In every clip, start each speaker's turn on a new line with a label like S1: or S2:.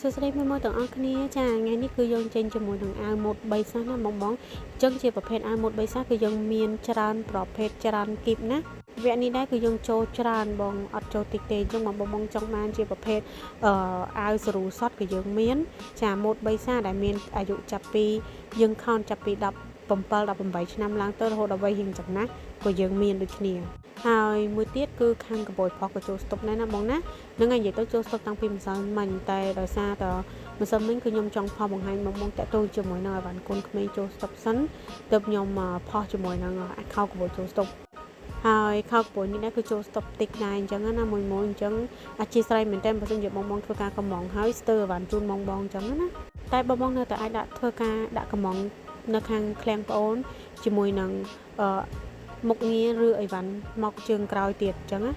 S1: សួស្តីមួយមកទាំងអស់គ្នាចាថ្ងៃនេះគឺយើងចេញជាមួយនឹងអាវម៉ូត3សាសណាបងបងអញ្ចឹងជាប្រភេទអាវម៉ូត3សាសគឺយើងមានច្រើនប្រភេទច្រើនគីបណាវគ្គនេះដែរគឺយើងចូលច្រើនបងអត់ចូលតិចទេអញ្ចឹងបងបងចង់បានជាប្រភេទអឺអាវសរូសតក៏យើងមានចាម៉ូត3សាដែលមានអាយុចាប់ពីយើងខោនចាប់ពី17 18ឆ្នាំឡើងទៅរហូតដល់វ័យរៀងចំណាស់ក៏យើងមានដូចគ្នាហើយមួយទៀតគឺខាងកបួយផុសក៏ចូលស្តុកដែរណាបងណាហ្នឹងហើយនិយាយទៅចូលស្តុកតាំងពីម្សិលមិញតែដោយសារតម្សិលមិញគឺខ្ញុំចង់ផុសបង្ហាញបងបងតាក់ទងជាមួយនឹងអីវ៉ាន់កូនក្មេងចូលស្តុកសិនទើបខ្ញុំផុសជាមួយនឹងអាខោកបួយចូលស្តុកហើយខោកបួយនេះដែរគឺចូលស្តុកតិចដែរអញ្ចឹងណាមួយមួយអញ្ចឹងអធិស្ឋានមែនតើបើសិនជាបងបងធ្វើការកំងហើយស្ទើរអីវ៉ាន់ជូនបងបងអញ្ចឹងណាតែបងបងនៅតែអាចដាក់ធ្វើការដាក់កំងនៅខាងឃ្លាំងប្អូនជាមួយនឹងអឺមុខងារឬអីវ៉ាន់មកជើងក្រោយទៀតអញ្ចឹងណា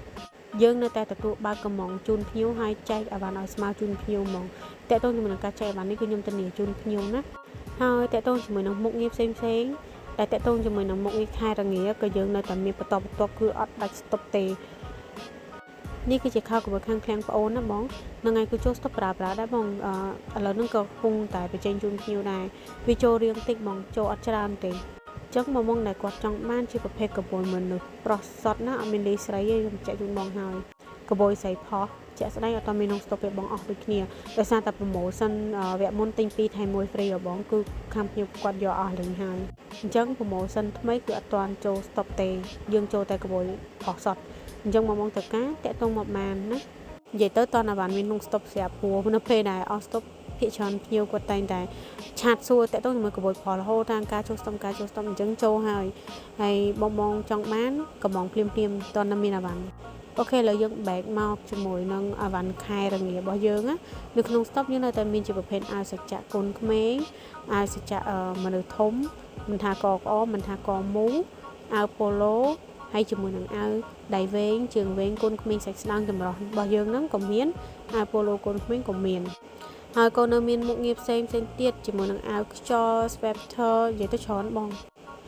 S1: យើងនៅតែទទួលបើកកំងជូនភ្ញៀវហើយចែកអីវ៉ាន់ឲ្យស្មើជូនភ្ញៀវហ្មងតើតើជាមួយនឹងការចែកអីវ៉ាន់នេះគឺខ្ញុំធានាជូនភ្ញៀវណាហើយតើតើជាមួយនឹងមុខងារផ្សេងផ្សេងតែតើតើជាមួយនឹងមុខងារខែរងាក៏យើងនៅតែមានបន្តបន្ទាប់គឺអត់ដាច់ស្ទប់ទេនេះគឺជាខោកបខាងឃ្លាំងប្អូនណាបងហ្នឹងហើយគឺចូលស្តុបប្រាប្រាដែរបងឥឡូវហ្នឹងក៏កំពុងតែបញ្ចេញជូនភ្ញៀវដែរវាចូលរៀងតិចបងចូលអត់ច្រើនទេចឹងបងបងដែលគាត់ចង់បានជាប្រភេទកបួយមនុស្សប្រុសសុតណាអត់មានលីស្រីទេខ្ញុំចែកជូនបងហើយកបួយស្រីផុសជាក់ស្ដែងអត់មានក្នុងស្តុកពេលបងអស់ដូចគ្នាដោយសារតែ promotion វគ្គមុនទិញ2ថែម1 free របស់បងគឺខាងភ្ញៀវគាត់យកអស់លេងហើយអញ្ចឹង promotion ថ្មីគឺអត់ទាន់ចូលស្តុកទេយើងចូលតែកបួយផុសសុតអញ្ចឹងបងបងត្រូវការតាក់ទងមកបានណានិយាយទៅតនអាវ៉ាន់មានក្នុងស្តុកស្រាប់ព្រោះនៅពេលដែលអស់ស្តុកភាគច្រើនភ្ញៀវគាត់តែងតែ chat សួរតាក់ទងជាមួយកបួយផលរហូតតាមការចូលស្តុកការចូលស្តុកអញ្ចឹងចូលហើយហើយបងបងចង់បានកំងភ្លាមភ្លាមតនមានអាវ៉ាន់ OK ឥឡូវយើងបែកមកជាមួយនឹងអវ៉ាន់ខែរងារបស់យើងណានៅក្នុងស្តុកយើងនៅតែមានជាប្រភេទអាវសច្ចៈកូនក្មេងអាវសច្ចៈមនុស្សធំមិនថាកក្អមមិនថាកមូអាវប៉ូឡូហើយជាមួយនឹងអាវដៃវែងជើងវែងកូនក្មេងសាច់ស្ដើងចម្រោះរបស់យើងហ្នឹងក៏មានអាវប៉ូឡូកូនក្មេងក៏មានហើយក៏នៅមានមុខងារផ្សេងផ្សេងទៀតជាមួយនឹងអាវខ្យល់ sweater និយាយទៅច្រើនបង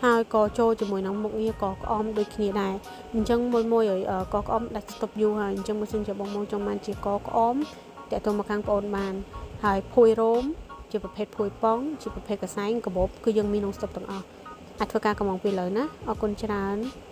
S1: ហើយក៏ចូលជាមួយនឹងមុខងារកក្អមដូចគ្នាដែរអញ្ចឹងមួយមួយឲ្យកក្អមដាច់ស្តុបយូរហើយអញ្ចឹងបើសិនជាបងមកចង់បានជាកក្អមតាក់ទងមកខាងប្អូនបានហើយភួយរោមជាប្រភេទភួយប៉ុងជាប្រភេទកសែងកាបូបគឺយើងមានក្នុងស្តុបទាំងអស់អាចធ្វើការកំងពីលើណាអរគុណច្រើន។